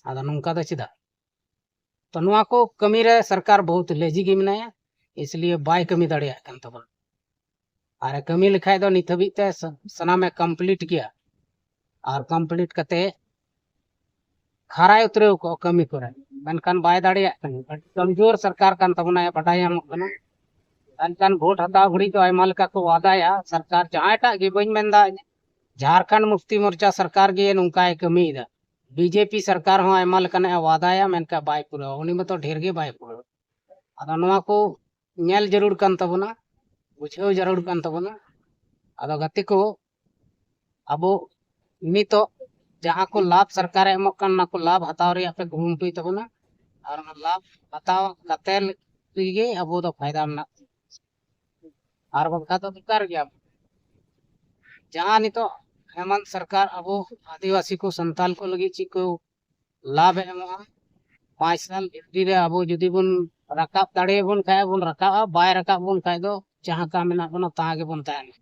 ᱟᱫᱚ ᱱᱚᱝᱠᱟ ᱫᱚ ᱪᱮᱫᱟᱜ? ᱛᱚ ᱱᱚᱣᱟ ᱠᱚ ᱠᱟᱹᱢᱤ ᱨᱮ ᱥᱚᱨᱠᱟᱨ ᱵᱚᱦᱩᱛ ᱞᱮᱡᱤ ᱜᱮ ᱢᱮᱱᱟᱭᱟ, ᱤᱥᱞᱤᱭᱮ ᱵᱟᱭ ᱠᱟᱹᱢᱤ ᱫᱟᱲᱮᱭᱟᱜ ᱠᱟᱱ ᱛᱟᱵᱚᱱᱟ᱾ ᱟᱨ ᱮ ᱠᱟᱹᱢᱤ ᱞᱮᱠᱷᱟᱡ ᱫᱚ ᱱᱤᱛ ᱦᱟᱹᱵᱤᱡ ᱛᱮ ᱥᱟ-, ᱥᱟᱱᱟᱢᱮ ᱠᱚᱢᱯᱞᱤᱴ ᱜᱮᱭᱟ᱾ ᱟᱨ ᱠᱚᱢᱯᱞᱤᱴ ᱠᱟᱛᱮ ᱠᱷᱟᱨᱟᱭ ᱩᱛᱨᱟᱹᱣ ᱠᱚᱜ ᱠᱟᱹᱢᱤ ᱠᱚᱨᱮ, ᱢᱮᱱᱠᱷᱟᱱ ᱵᱟᱭ ᱫᱟᱲᱮᱭᱟᱜ ᱠᱟᱱᱟ᱾ ᱟᱹᱰᱤ ᱠᱚᱢᱡᱳᱨ ᱥᱚᱨᱠᱟᱨ ᱠᱟᱱ ᱛᱟᱵᱚᱱᱟᱭ, ᱵᱟᱰᱟᱭ ᱧᱟᱢᱚᱜ ᱠᱟᱱᱟ᱾ ᱢᱮᱱᱠᱷᱟᱱ ᱵᱷᱳᱴ ᱦᱟᱛᱟᱣ ᱜᱷᱟᱹᱲᱤᱡ ᱫᱚ ᱟᱭᱢᱟ ᱞᱮᱠᱟ ᱠᱚ ᱣᱟᱫᱟᱭᱟ ᱥᱚᱨᱠᱟᱨ, ᱡᱟᱦᱟᱸᱭᱴᱟᱜ ᱜᱮ, ᱵᱟᱹᱧ ᱢᱮᱱᱫᱟ ᱡᱷᱟᱲᱠᱷᱚᱸᱰ ᱢᱩᱠᱛᱤ ᱢᱳᱨᱪᱟ ᱥᱚᱨᱠᱟᱨ ᱜᱮ ᱱᱚᱝᱠᱟᱭ ᱠᱟᱹᱢᱤᱭᱮᱫᱟ᱾ ᱵᱤᱡᱮᱯᱤ ᱥᱚᱨᱠᱟᱨ ᱦᱚᱸ ᱟᱭᱢᱟ ᱞᱮᱠᱟᱱᱟᱜ ᱮ ᱣᱟᱫᱟᱭᱟ, ᱢᱮᱱᱠᱷᱟᱱ ᱵᱟᱭ ᱯᱩᱨᱟᱹᱣᱟ᱾ ᱩᱱᱤ ᱢᱟᱛᱚ ᱰᱷᱮᱨ ᱜᱮ ᱵᱟᱭ ᱯᱩᱨᱟᱹᱣᱟ᱾ ᱟᱫᱚ ᱱᱚᱣᱟ ᱠᱚ ᱧᱮᱞ ᱡᱟᱹᱨᱩᱲ ᱠᱟᱱ ᱛᱟᱵᱚᱱᱟ, ᱵᱩᱡᱷᱟᱹᱣ ᱡᱟᱹᱨᱩᱲ ᱠᱟᱱ ᱛᱟᱵᱚᱱᱟ᱾ ᱟᱫᱚ ᱜᱟᱛᱮ ᱠᱚ, ᱟᱵᱚ ᱱᱤᱛᱚᱜ ᱡᱟᱦᱟᱸ ᱠᱚ ᱞᱟᱵᱷ ᱥᱚᱨᱠᱟᱨᱮ ᱮᱢᱚᱜ ᱠᱟᱱ, ᱚᱱᱟ ᱠᱚ ᱞᱟᱵᱷ ᱦᱟᱛᱟᱣ ᱨᱮᱭᱟᱜ ᱯᱮ ᱠᱩᱨᱩᱢᱩᱴᱩᱭ ᱛᱟᱵᱚᱱᱟ᱾ ᱟᱨ ᱚᱱᱟ ᱞᱟᱵᱷ ᱦᱟᱛᱟᱣ ᱠᱟᱛᱮ ᱛᱮᱜᱮ ᱟᱵᱚ ᱫᱚ ᱯᱷᱟᱭᱫᱟ ᱢᱮᱱᱟᱜ ᱛᱟᱵᱚᱱᱟ᱾ ᱟᱨ ᱵᱟᱝᱠᱷᱟᱱ ᱫᱚ ᱵᱮᱠᱟᱨ ᱜᱮᱭᱟ᱾ ᱡᱟᱦᱟᱸ ᱱᱤᱛᱚᱜ ᱦᱮᱢᱟᱱᱛ ᱥᱚᱨᱠᱟᱨ ᱟᱵᱚ ᱟᱹᱫᱤᱵᱟᱹᱥᱤ ᱠᱚ, ᱥᱟᱱᱛᱟᱞ ᱠᱚ ᱞᱟᱹᱜᱤᱫ ᱪᱮᱫ ᱠᱚ ᱞᱟᱵᱷ ᱮ ᱮᱢᱚᱜᱼᱟ, ᱯᱟᱸᱪ ᱥᱟᱞ ᱵᱷᱤᱛᱨᱤ ᱨᱮ ᱟᱵᱚ ᱡᱩᱫᱤ ᱵᱚᱱ ᱨᱟᱠᱟᱵ ᱫᱟᱲᱮᱭᱟᱵᱚᱱ ᱠᱷᱟᱡ ᱵᱚᱱ ᱨᱟᱠᱟᱵᱼᱟ, ᱵᱟᱭ ᱨᱟᱠᱟᱵ ᱵᱚᱱ ᱠᱷᱟᱡ ᱫᱚ ᱡᱟᱦᱟᱸ ᱠᱟ ᱢᱮᱱᱟᱜ ᱵᱚᱱᱟ ᱛᱟᱦᱟᱸ ᱜᱮᱵᱚᱱ ᱛᱟᱦᱮᱱᱟ᱾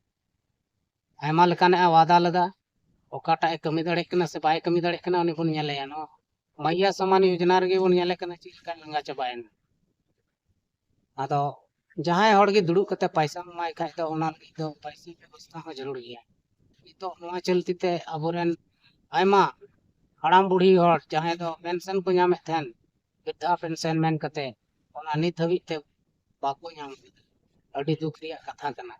ᱟᱭᱢᱟ ᱞᱮᱠᱟᱱᱟᱜ ᱮ ᱣᱟᱫᱟ ᱞᱮᱫᱟ, ᱚᱠᱟᱴᱟᱜ ᱮ ᱠᱟᱹᱢᱤ ᱫᱟᱲᱮᱭᱟᱜ ᱠᱟᱱᱟ ᱥᱮ ᱵᱟᱭ ᱠᱟᱹᱢᱤ ᱫᱟᱲᱮᱭᱟᱜ ᱠᱟᱱᱟ, ᱩᱱᱤ ᱵᱚᱱ ᱧᱮᱞᱮᱭᱟ᱾ ᱱᱚᱣᱟ ᱢᱟᱭᱭᱟ ᱥᱟᱢᱟᱱ ᱭᱳᱡᱚᱱᱟ ᱨᱮᱜᱮ ᱵᱚᱱ ᱧᱮᱞᱮ ᱠᱟᱱᱟ ᱪᱮᱫ ᱞᱮᱠᱟ ᱞᱟᱸᱜᱟ ᱪᱟᱵᱟᱭᱮᱱᱟ᱾ ᱟᱫᱚ ᱡᱟᱦᱟᱸᱭ ᱦᱚᱲ ᱜᱮ ᱫᱩᱲᱩᱵ ᱠᱟᱛᱮ ᱯᱟᱭᱥᱟᱢ ᱮᱢᱟᱭ ᱠᱷᱟᱡ ᱫᱚ ᱚᱱᱟ ᱞᱟᱹᱜᱤᱫ ᱫᱚ ᱯᱟᱭᱥᱟ ᱵᱮᱵᱚᱥᱛᱷᱟ ᱦᱚᱸ ᱡᱟᱹᱨᱩᱲ ᱜᱮᱭᱟ᱾ ᱱᱤᱛᱚᱜ ᱱᱚᱣᱟ ᱪᱚᱞᱛᱤ ᱛᱮ ᱟᱵᱚᱨᱮᱱ ᱟᱭᱢᱟ ᱦᱟᱲᱟᱢ ᱵᱩᱲᱦᱤ ᱦᱚᱲ ᱡᱟᱦᱟᱸᱭ ᱫᱚ ᱯᱮᱱᱥᱚᱱ ᱠᱚ ᱧᱟᱢᱮᱫ ᱛᱟᱦᱮᱱ, ᱵᱨᱤᱫᱽᱫᱷᱟ ᱯᱮᱱᱥᱚᱱ ᱢᱮᱱ ᱠᱟᱛᱮ, ᱚᱱᱟ ᱱᱤᱛ ᱦᱟᱹᱵᱤᱡ ᱛᱮ ᱵᱟᱠᱚ ᱧᱟᱢ ᱠᱮᱫᱟ᱾ ᱟᱹᱰᱤ ᱫᱩᱠ ᱨᱮᱭᱟᱜ ᱠᱟᱛᱷᱟ ᱠᱟᱱᱟ᱾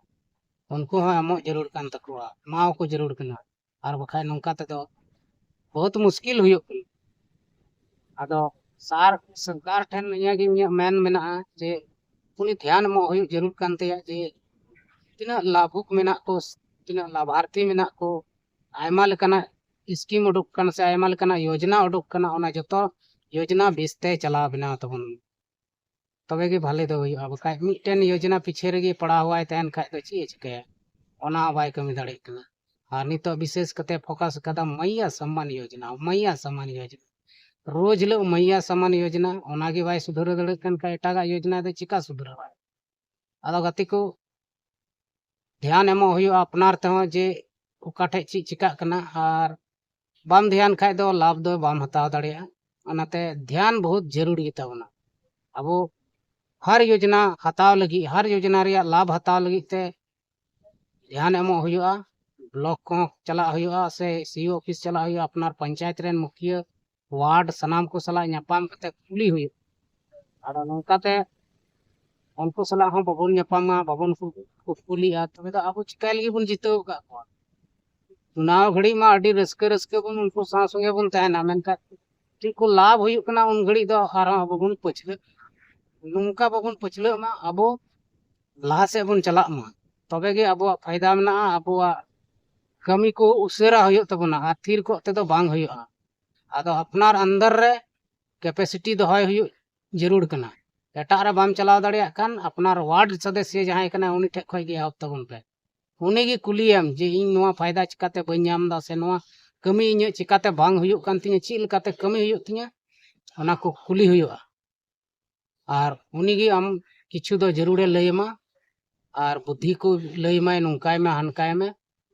ᱩᱱᱠᱩ ᱦᱚᱸ ᱮᱢᱚᱜ ᱡᱟᱹᱨᱩᱲ ᱠᱟᱱ ᱛᱟᱠᱚᱣᱟ, ᱮᱢᱟᱣᱟᱠᱚ ᱡᱟᱹᱨᱩᱲ ᱠᱟᱱᱟ᱾ ᱟᱨ ᱵᱟᱠᱷᱟᱡ ᱱᱚᱝᱠᱟ ᱛᱮᱫᱚ ᱵᱚᱦᱩᱛ ᱢᱩᱥᱠᱤᱞ ᱦᱩᱭᱩᱜ ᱠᱟᱱᱟ᱾ ᱟᱫᱚ ᱥᱟᱨ-, ᱥᱚᱨᱠᱟᱨ ᱴᱷᱮᱱ ᱱᱤᱭᱟᱹ ᱜᱮ ᱤᱧᱟᱹᱜ ᱢᱮᱱ ᱢᱮᱱᱟᱜᱼᱟ ᱡᱮ ᱩᱱᱤ ᱫᱷᱮᱭᱟᱱ ᱮᱢᱚᱜ ᱦᱩᱭᱩᱜ ᱡᱟᱹᱨᱩᱲ ᱠᱟᱱ ᱛᱟᱭᱟ ᱡᱮ ᱛᱤᱱᱟᱹᱜ ᱞᱟᱵᱷᱩᱠ ᱢᱮᱱᱟᱜ ᱠᱚ, ᱛᱤᱱᱟᱹᱜ ᱞᱟᱵᱷᱟᱨᱛᱷᱤ ᱢᱮᱱᱟᱜ ᱠᱚ, ᱟᱭᱢᱟ ᱞᱮᱠᱟᱱᱟᱜ ᱥᱠᱤᱢ ᱩᱰᱩᱠ ᱠᱟᱱᱟ ᱥᱮ ᱟᱭᱢᱟ ᱞᱮᱠᱟᱱᱟᱜ ᱭᱳᱡᱽᱱᱟ ᱩᱰᱩᱠ ᱠᱟᱱᱟ, ᱚᱱᱟ ᱡᱚᱛᱚ ᱭᱳᱡᱽᱱᱟ ᱵᱮᱥᱛᱮ ᱪᱟᱞᱟᱣ ᱵᱮᱱᱟᱣ ᱛᱟᱵᱚᱱ᱾ ᱛᱚᱵᱮ ᱜᱮ ᱵᱷᱟᱞᱮ ᱫᱚ ᱦᱩᱭᱩᱜᱼᱟ, ᱵᱟᱠᱷᱟᱡ ᱢᱤᱫᱴᱮᱱ ᱭᱳᱡᱽᱱᱟ ᱯᱤᱪᱷᱮ ᱨᱮᱜᱮ ᱯᱟᱲᱟᱣᱟᱭ ᱛᱟᱦᱮᱱ ᱠᱷᱟᱡ ᱫᱚ ᱪᱮᱫ ᱮ ᱪᱤᱠᱟᱹᱭᱟ? ᱚᱱᱟ ᱦᱚᱸ ᱵᱟᱭ ᱠᱟᱹᱢᱤ ᱫᱟᱲᱮᱭᱟᱜ ᱠᱟᱱᱟ᱾ ᱟᱨ ᱱᱤᱛᱚᱜ ᱵᱤᱥᱮᱥ ᱠᱟᱛᱮ ᱯᱷᱳᱠᱟᱥ ᱠᱟᱫᱟ ᱢᱟᱭᱭᱟ ᱥᱚᱢᱢᱟᱱ ᱭᱳᱡᱽᱱᱟ, ᱢᱟᱭᱭᱟ ᱥᱚᱢᱢᱟᱱ ᱭᱳᱡᱽᱱᱟ᱾ ᱨᱳᱡᱽ ᱦᱤᱞᱳᱜ ᱢᱟᱭᱭᱟ ᱥᱚᱢᱢᱟᱱ ᱭᱳᱡᱽᱱᱟ, ᱚᱱᱟ ᱜᱮ ᱵᱟᱭ ᱥᱩᱫᱷᱟᱹᱨ ᱫᱟᱲᱮᱭᱟᱜ ᱠᱟᱱ ᱠᱷᱟᱡ ᱮᱴᱟᱜᱟᱜ ᱭᱳᱡᱽᱱᱟ ᱫᱚ ᱪᱤᱠᱟ ᱥᱩᱫᱷᱟᱹᱨᱚᱜᱼᱟ? ᱟᱫᱚ ᱜᱟᱛᱮ ᱠᱚ, ᱫᱷᱮᱭᱟᱱ ᱮᱢᱚᱜ ᱦᱩᱭᱩᱜᱼᱟ ᱟᱯᱱᱟᱨ ᱛᱮᱦᱚᱸ ᱡᱮ ᱚᱠᱟ ᱴᱷᱮᱡ ᱪᱮᱫ ᱪᱤᱠᱟᱜ ᱠᱟᱱᱟ, ᱟᱨ ᱵᱟᱢ ᱫᱷᱮᱭᱟᱱ ᱠᱷᱟᱡ ᱫᱚ ᱞᱟᱵᱷ ᱫᱚ ᱵᱟᱢ ᱦᱟᱛᱟᱣ ᱫᱟᱲᱮᱭᱟᱜᱼᱟ᱾ ᱚᱱᱟᱛᱮ ᱫᱷᱮᱭᱟᱱ ᱵᱚᱦᱩᱛ ᱡᱟᱹᱨᱩᱲ ᱜᱮᱛᱟ ᱵᱚᱱᱟ᱾ ᱟᱵᱚ ᱦᱟᱨ ᱭᱳᱡᱽᱱᱟ ᱦᱟᱛᱟᱣ ᱞᱟᱹᱜᱤᱫ, ᱦᱟᱨ ᱭᱳᱡᱽᱱᱟ ᱨᱮᱭᱟᱜ ᱞᱟᱵᱷ ᱦᱟᱛᱟᱣ ᱞᱟᱹᱜᱤᱫ ᱛᱮ ᱫᱷᱮᱭᱟᱱ ᱮᱢᱚᱜ ᱦᱩᱭᱩᱜᱼᱟ᱾ ᱵᱞᱚᱠ ᱠᱚᱦᱚᱸ ᱪᱟᱞᱟᱜ ᱦᱩᱭᱩᱜᱼᱟ ᱥᱮ ᱥᱤ ᱤ ᱚᱯᱷᱤᱥ ᱪᱟᱞᱟᱜ ᱦᱩᱭᱩᱜᱼᱟ, ᱟᱯᱱᱟᱨ ᱯᱚᱧᱪᱟᱭᱮᱛ ᱨᱮᱱ ᱢᱩᱠᱷᱤᱭᱟᱹ, ᱣᱟᱨᱰ, ᱥᱟᱱᱟᱢ ᱠᱚ ᱥᱟᱞᱟᱜ ᱧᱟᱯᱟᱢ ᱠᱟᱛᱮ ᱠᱩᱞᱤ ᱦᱩᱭᱩᱜᱼᱟ᱾ ᱟᱫᱚ ᱱᱚᱝᱠᱟᱛᱮ ᱩᱱᱠᱩ ᱥᱟᱞᱟᱜ ᱦᱚᱸ ᱵᱟᱵᱚᱱ ᱧᱟᱯᱟᱢᱟ, ᱵᱟᱵᱚᱱ ᱠᱩ-, ᱠᱩᱯᱩᱞᱤᱜᱼᱟ, ᱛᱚᱵᱮ ᱫᱚ ᱟᱵᱚ ᱪᱤᱠᱟᱹᱭ ᱞᱟᱹᱜᱤᱫ ᱵᱚᱱ ᱡᱤᱛᱟᱹᱣ ᱟᱠᱟᱫ ᱠᱚᱣᱟ? ᱱᱟᱣᱟ ᱜᱷᱟᱹᱲᱤᱡ ᱢᱟ ᱟᱹᱰᱤ ᱨᱟᱹᱥᱠᱟᱹ ᱨᱟᱹᱥᱠᱟᱹ ᱵᱚᱱ ᱩᱱᱠᱩ ᱥᱟᱶ ᱥᱚᱸᱜᱮ ᱵᱚᱱ ᱛᱟᱦᱮᱱᱟ, ᱢᱮᱱᱠᱷᱟᱱ ᱪᱮᱫ ᱠᱚ ᱞᱟᱵᱷ ᱦᱩᱭᱩᱜ ᱠᱟᱱᱟ ᱩᱱ ᱜᱷᱟᱹᱲᱤᱡ ᱫᱚ ᱟᱨᱦᱚᱸ ᱟᱵᱚ ᱵᱚᱱ ᱯᱟᱹᱪᱷᱞᱟᱹᱜ, ᱱᱚᱝᱠᱟ ᱵᱟᱵᱚᱱ ᱯᱟᱹᱪᱷᱞᱟᱹᱜ ᱢᱟ, ᱟᱵᱚ ᱞᱟᱦᱟ ᱥᱮᱫ ᱵᱚᱱ ᱪᱟᱞᱟᱜ ᱢᱟ, ᱛᱚᱵᱮ ᱜᱮ ᱟᱵᱚᱣᱟᱜ ᱯᱷᱟᱭᱫᱟ ᱢᱮᱱᱟᱜᱼᱟ, ᱟᱵᱚᱣᱟᱜ ᱠᱟᱹᱢᱤ ᱠᱚ ᱩᱥᱟᱹᱨᱟ ᱦᱩᱭᱩᱜ ᱛᱟᱵᱚᱱᱟ, ᱟᱨ ᱛᱷᱤᱨ ᱠᱚᱜ ᱛᱮᱫᱚ ᱵᱟᱝ ᱦᱩᱭᱩᱜᱼᱟ᱾ ᱟᱫᱚ ᱟᱯᱱᱟᱨ ᱟᱱᱫᱟᱨ ᱨᱮ ᱠᱮᱯᱮᱥᱤᱴᱤ ᱫᱚᱦᱚᱭ ᱦᱩᱭᱩᱜ ᱡᱟᱹᱨᱩᱲ ᱠᱟᱱᱟ᱾ ᱮᱴᱟᱜ ᱨᱮ ᱵᱟᱢ ᱪᱟᱞᱟᱣ ᱫᱟᱲᱮᱭᱟᱜ ᱠᱷᱟᱱ ᱟᱯᱱᱟᱨ ᱣᱟᱨᱰ ᱥᱚᱫᱚᱥᱭᱚ ᱡᱟᱦᱟᱸᱭ ᱠᱟᱱᱟᱭ ᱩᱱᱤ ᱴᱷᱮᱱ ᱠᱷᱚᱱ ᱜᱮ ᱮᱦᱚᱵ ᱛᱟᱵᱚᱱ ᱯᱮ᱾ ᱩᱱᱤ ᱜᱮ ᱠᱩᱞᱤᱭᱮᱢ ᱡᱮ ᱤᱧ ᱱᱚᱣᱟ ᱯᱷᱟᱭᱫᱟ ᱪᱤᱠᱟᱹᱛᱮ ᱵᱟᱹᱧ ᱧᱟᱢ ᱮᱫᱟ, ᱥᱮ ᱱᱚᱣᱟ ᱠᱟᱹᱢᱤ ᱤᱧᱟᱹᱜ ᱪᱤᱠᱟᱹᱛᱮ ᱵᱟᱝ ᱦᱩᱭᱩᱜ ᱠᱟᱱ ᱛᱤᱧᱟᱹ, ᱪᱮᱫ ᱞᱮᱠᱟᱛᱮ ᱠᱟᱹᱢᱤ ᱦᱩᱭᱩᱜ ᱛᱤᱧᱟᱹ, ᱚᱱᱟ ᱠᱚ ᱠᱩᱞᱤ ᱦᱩᱭᱩᱜᱼᱟ᱾ ᱟᱨ ᱩᱱᱤ ᱜᱮ ᱟᱢ ᱠᱤᱪᱷᱩ ᱫᱚ ᱡᱟᱹᱨᱩᱲᱮ ᱞᱟᱹᱭ ᱟᱢᱟ, ᱟᱨ ᱵᱩᱫᱽᱫᱷᱤ ᱠᱚ ᱞᱟᱹᱭ ᱟᱢᱟᱭ, ᱱᱚᱝᱠᱟᱭ ᱢᱮ, ᱦᱟᱱᱠᱟᱭ ᱢᱮ,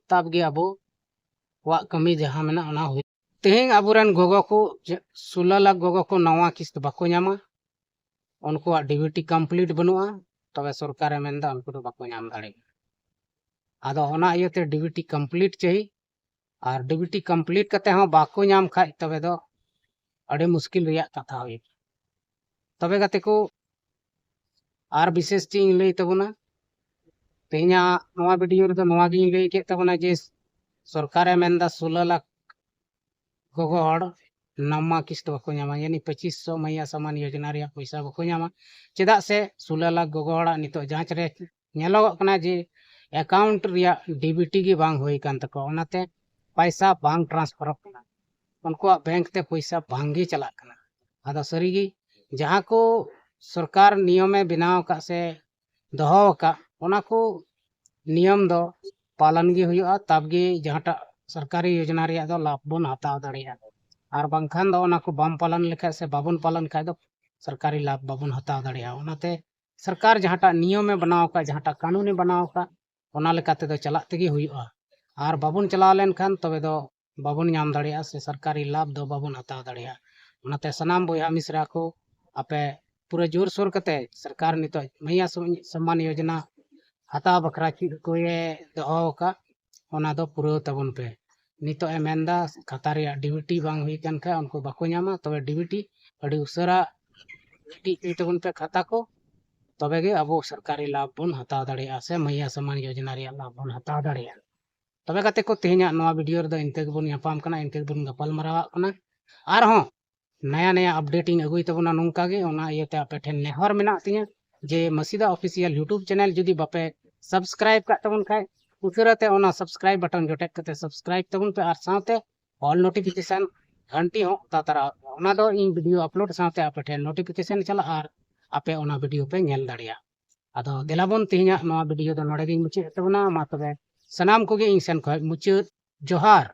ᱛᱟᱵ ᱜᱮ ᱟᱵᱚᱣᱟᱜ ᱠᱟᱹᱢᱤ ᱡᱟᱦᱟᱸ ᱢᱮᱱᱟᱜ ᱚᱱᱟ ᱦᱩᱭᱩᱜ᱾ ᱛᱮᱦᱮᱧ ᱟᱵᱚᱨᱮᱱ ᱜᱚᱜᱚ ᱠᱚ, ᱡᱮ ᱥᱳᱞᱳ ᱞᱟᱠᱷ ᱜᱚᱜᱚ ᱠᱚ ᱱᱟᱣᱟ ᱠᱤᱥᱛ ᱵᱟᱠᱚ ᱧᱟᱢᱟ, ᱩᱱᱠᱩᱣᱟᱜ ᱰᱤᱵᱤᱴᱤ ᱠᱚᱢᱯᱞᱤᱴ ᱵᱟᱹᱱᱩᱜᱼᱟ, ᱛᱚᱵᱮ ᱥᱚᱨᱠᱟᱨᱮ ᱢᱮᱱᱫᱟ ᱩᱱᱠᱩ ᱫᱚ ᱵᱟᱠᱚ ᱧᱟᱢ ᱫᱟᱲᱮᱭᱟᱜᱼᱟ᱾ ᱟᱫᱚ ᱚᱱᱟ ᱤᱭᱟᱹᱛᱮ ᱰᱤᱵᱤᱴᱤ ᱠᱚᱢᱯᱞᱤᱴ ᱪᱟᱹᱦᱤ, ᱟᱨ ᱰᱤᱵᱤᱴᱤ ᱠᱚᱢᱯᱞᱤᱴ ᱠᱟᱛᱮ ᱦᱚᱸ ᱵᱟᱠᱚ ᱧᱟᱢ ᱠᱷᱟᱡ ᱛᱚᱵᱮ ᱫᱚ ᱟᱹᱰᱤ ᱢᱩᱥᱠᱤᱞ ᱨᱮᱭᱟᱜ ᱠᱟᱛᱷᱟ ᱦᱩᱭᱩᱜᱼᱟ᱾ ᱛᱚᱵᱮ ᱜᱟᱛᱮ ᱠᱚ, ᱟᱨ ᱵᱤᱥᱮᱥ ᱪᱮᱫ ᱤᱧ ᱞᱟᱹᱭ ᱛᱟᱵᱚᱱᱟ, ᱛᱮᱦᱮᱧᱟᱜ ᱱᱚᱣᱟ ᱵᱷᱤᱰᱤᱭᱳ ᱨᱮᱫᱚ ᱱᱚᱣᱟ ᱜᱤᱧ ᱞᱟᱹᱭ ᱠᱮᱫ ᱛᱟᱵᱚᱱᱟ ᱡᱮ ᱥᱚᱨᱠᱟᱨᱮ ᱢᱮᱱᱫᱟ ᱥᱳᱞᱳ ᱞᱟᱠᱷ ᱜᱚᱜᱚ ᱦᱚᱲ ᱱᱟᱣᱟ ᱠᱤᱥᱛ ᱵᱟᱠᱚ ᱧᱟᱢᱟ, ᱭᱟᱱᱤ ᱯᱚᱸᱪᱤᱥ ᱥᱚ ᱢᱟᱭᱭᱟ ᱥᱟᱢᱟᱱ ᱭᱳᱡᱚᱱᱟ ᱨᱮᱭᱟᱜ ᱯᱚᱭᱥᱟ ᱵᱟᱠᱚ ᱧᱟᱢᱟ᱾ ᱪᱮᱫᱟᱜ ᱥᱮ ᱥᱳᱞᱳ ᱞᱟᱠᱷ ᱜᱚᱜᱚ ᱦᱚᱲᱟᱜ ᱱᱤᱛᱚᱜ ᱡᱟᱸᱪ ᱨᱮ ᱧᱮᱞᱚᱜᱚᱜ ᱠᱟᱱᱟ ᱡᱮ ᱮᱠᱟᱣᱩᱱᱴ ᱨᱮᱭᱟᱜ ᱰᱤᱵᱤᱴᱤ ᱜᱮ ᱵᱟᱝ ᱦᱩᱭ ᱟᱠᱟᱱ ᱛᱟᱠᱚᱣᱟ, ᱚᱱᱟᱛᱮ ᱯᱚᱭᱥᱟ ᱵᱟᱝ ᱴᱨᱟᱱᱥᱯᱷᱟᱨᱚᱜ ᱠᱟᱱᱟ, ᱩᱱᱠᱩᱣᱟᱜ ᱵᱮᱝᱠ ᱛᱮ ᱯᱚᱭᱥᱟ ᱵᱟᱝ ᱜᱮ ᱪᱟᱞᱟᱜ ᱠᱟᱱᱟ᱾ ᱟᱫᱚ ᱥᱟᱹᱨᱤᱜᱮ ᱡᱟᱦᱟᱸ ᱠᱚ ᱥᱚᱨᱠᱟᱨ ᱱᱤᱭᱚᱢᱮ ᱵᱮᱱᱟᱣ ᱟᱠᱟᱫ ᱥᱮ ᱫᱚᱦᱚ ᱟᱠᱟᱫ, ᱚᱱᱟ ᱠᱚ ᱱᱤᱭᱚᱢ ᱫᱚ ᱯᱟᱞᱚᱱ ᱜᱮ ᱦᱩᱭᱩᱜᱼᱟ, ᱛᱟᱵ ᱜᱮ ᱡᱟᱦᱟᱸᱴᱟᱜ ᱥᱚᱨᱠᱟᱨᱤ ᱭᱳᱡᱚᱱᱟ ᱨᱮᱭᱟᱜ ᱫᱚ ᱞᱟᱵᱷ ᱵᱚᱱ ᱦᱟᱛᱟᱣ ᱫᱟᱲᱮᱭᱟᱜᱼᱟ᱾ ᱟᱨ ᱵᱟᱝᱠᱷᱟᱱ ᱫᱚ ᱚᱱᱟ ᱠᱚ ᱵᱟᱢ ᱯᱟᱞᱚᱱ ᱞᱮᱠᱷᱟᱡ ᱥᱮ ᱵᱟᱵᱚᱱ ᱯᱟᱞᱚᱱ ᱠᱷᱟᱡ ᱫᱚ ᱥᱚᱨᱠᱟᱨᱤ ᱞᱟᱵᱷ ᱵᱟᱵᱚᱱ ᱦᱟᱛᱟᱣ ᱫᱟᱲᱮᱭᱟᱜᱼᱟ᱾ ᱚᱱᱟᱛᱮ ᱥᱚᱨᱠᱟᱨ ᱡᱟᱦᱟᱸᱴᱟᱜ ᱱᱤᱭᱚᱢᱮ ᱵᱮᱱᱟᱣ ᱟᱠᱟᱫ, ᱡᱟᱦᱟᱸᱴᱟᱜ ᱠᱟᱹᱱᱩᱱᱮ ᱵᱮᱱᱟᱣ ᱟᱠᱟᱫ, ᱚᱱᱟ ᱞᱮᱠᱟ ᱛᱮᱫᱚ ᱪᱟᱞᱟᱜ ᱛᱮᱜᱮ ᱦᱩᱭᱩᱜᱼᱟ᱾ ᱟᱨ ᱵᱟᱵᱚᱱ ᱪᱟᱞᱟᱣ ᱞᱮᱱᱠᱷᱟᱱ ᱛᱚᱵᱮ ᱫᱚ ᱵᱟᱵᱚᱱ ᱧᱟᱢ ᱫᱟᱲᱮᱭᱟᱜᱼᱟ ᱥᱮ ᱥᱚᱨᱠᱟᱨᱤ ᱞᱟᱵᱷ ᱫᱚ ᱵᱟᱵᱚᱱ ᱦᱟᱛᱟᱣ ᱫᱟᱲᱮᱭᱟᱜᱼᱟ᱾ ᱚᱱᱟᱛᱮ ᱥᱟᱱᱟᱢ ᱵᱚᱭᱦᱟ ᱢᱤᱥᱨᱟ ᱠᱚ, ᱟᱯᱮ ᱯᱩᱨᱟᱹ ᱡᱳᱨᱥᱳᱨ ᱠᱟᱛᱮ ᱥᱚᱨᱠᱟᱨ ᱱᱤᱛᱚᱜ ᱢᱟᱭᱭᱟ ᱥᱚᱢ-, ᱥᱚᱢᱢᱟᱱ ᱭᱳᱡᱚᱱᱟ ᱦᱟᱛᱟᱣ ᱵᱟᱠᱷᱨᱟ ᱪᱮᱫ ᱠᱚᱭᱮ ᱫᱚᱦᱚ ᱟᱠᱟᱫ, ᱚᱱᱟ ᱫᱚ ᱯᱩᱨᱟᱹᱣ ᱛᱟᱵᱚᱱ ᱯᱮ᱾ ᱱᱤᱛᱚᱜ ᱮ ᱢᱮᱱᱫᱟ ᱠᱷᱟᱛᱟ ᱨᱮᱭᱟᱜ ᱰᱤᱵᱤᱴᱤ ᱵᱟᱝ ᱦᱩᱭ ᱠᱟᱱ ᱠᱷᱟᱡ ᱩᱱᱠᱩ ᱵᱟᱠᱚ ᱧᱟᱢᱟ, ᱛᱚᱵᱮ ᱰᱤᱵᱤᱴᱤ ᱟᱹᱰᱤ ᱩᱥᱟᱹᱨᱟ ᱰᱤᱵᱤᱴᱤ ᱦᱚᱪᱚᱭ ᱛᱟᱵᱚᱱ ᱯᱮ ᱠᱷᱟᱛᱟ ᱠᱚ, ᱛᱚᱵᱮ ᱜᱮ ᱟᱵᱚ ᱥᱚᱨᱠᱟᱨᱤ ᱞᱟᱵᱷ ᱵᱚᱱ ᱦᱟᱛᱟᱣ ᱫᱟᱲᱮᱭᱟᱜᱼᱟ ᱥᱮ ᱢᱟᱭᱭᱟ ᱥᱚᱢᱢᱟᱱ ᱭᱳᱡᱚᱱᱟ ᱨᱮᱭᱟᱜ ᱞᱟᱵᱷ ᱵᱚᱱ ᱦᱟᱛᱟᱣ ᱫᱟᱲᱮᱭᱟᱜᱼᱟ᱾ ᱛᱚᱵᱮ ᱜᱟᱛᱮ ᱠᱚ, ᱛᱮᱦᱮᱧᱟᱜ ᱱᱚᱣᱟ ᱵᱷᱤᱰᱤᱭᱳ ᱨᱮᱫᱚ ᱤᱱᱠᱟᱹ ᱜᱮᱵᱚᱱ ᱧᱟᱯᱟᱢ ᱠᱟᱱᱟ, ᱤᱱᱠᱟᱹ ᱜᱮᱵᱚᱱ ᱜᱟᱯᱟᱞ ᱢᱟᱨᱟᱣᱟᱜ ᱠᱟᱱᱟ᱾ ᱟᱨᱦᱚᱸ ᱱᱟᱭᱟ ᱱᱟᱭᱟ ᱟᱯᱰᱮᱴ ᱤᱧ ᱟᱹᱜᱩᱭ ᱛᱟᱵᱚᱱᱟ ᱱᱚᱝᱠᱟ ᱜᱮ᱾ ᱚᱱᱟ ᱤᱭᱟᱹᱛᱮ ᱟᱯᱮ ᱴᱷᱮᱱ ᱱᱮᱦᱚᱨ ᱢᱮᱱᱟᱜ ᱛᱤᱧᱟᱹ ᱡᱮ ᱢᱟᱹᱥᱤᱫᱟ ᱚᱯᱷᱤᱥᱤᱭᱟᱞ ᱭᱩᱴᱩᱵᱽ ᱪᱮᱱᱮᱞ ᱡᱩᱫᱤ ᱵᱟᱯᱮ ᱥᱟᱵᱥᱠᱨᱟᱭᱤᱵ ᱠᱟᱜ ᱛᱟᱵᱚᱱ ᱠᱷᱟᱡ, ᱩᱥᱟᱹᱨᱟ ᱛᱮ ᱚᱱᱟ ᱥᱟᱵᱥᱠᱨᱟᱭᱤᱵ ᱵᱟᱴᱚᱱ ᱡᱚᱴᱮᱫ ᱠᱟᱛᱮ ᱥᱟᱵᱥᱠᱨᱟᱭᱤᱵ ᱛᱟᱵᱚᱱ ᱯᱮ ᱟᱨ ᱥᱟᱶᱛᱮ ᱚᱞ ᱱᱳᱴᱤᱯᱷᱤᱠᱮᱥᱚᱱ ᱜᱷᱟᱱᱴᱤ ᱦᱚᱸ ᱚᱛᱟ ᱛᱟᱨᱟ ᱯᱮ᱾ ᱚᱱᱟ ᱫᱚ ᱤᱧ ᱵᱷᱤᱰᱤᱭᱳ ᱟᱯᱞᱳᱰ ᱥᱟᱶᱛᱮ ᱟᱯᱮ ᱴᱷᱮᱱ ᱱᱳᱴᱤᱯᱷᱤᱠᱮᱥᱚᱱ ᱪᱟᱞᱟᱜᱼᱟ ᱟᱨ ᱟᱯᱮ ᱚᱱᱟ ᱵᱷᱤᱰᱤᱭᱳ ᱯᱮ ᱧᱮᱞ ᱫᱟᱲᱮᱭᱟᱜᱼᱟ᱾ ᱟᱫᱚ ᱫᱮᱞᱟ ᱵᱚᱱ, ᱛᱮᱦᱮᱧᱟᱜ ᱱᱚᱣᱟ ᱵᱷᱤᱰᱤᱭᱳ ᱫᱚ ᱱᱚᱰᱮ ᱜᱤᱧ ᱢᱩᱪᱟᱹᱫ ᱮᱫ ᱛᱟᱵᱚᱱᱟ᱾ ᱢᱟ ᱛᱚᱵᱮ ᱥᱟᱱᱟᱢ ᱠᱚᱜᱮ ᱤᱧ ᱥᱮᱱ ᱠᱷᱚᱱ ᱢᱩᱪᱟᱹᱫ ᱡᱚᱦᱟᱨ᱾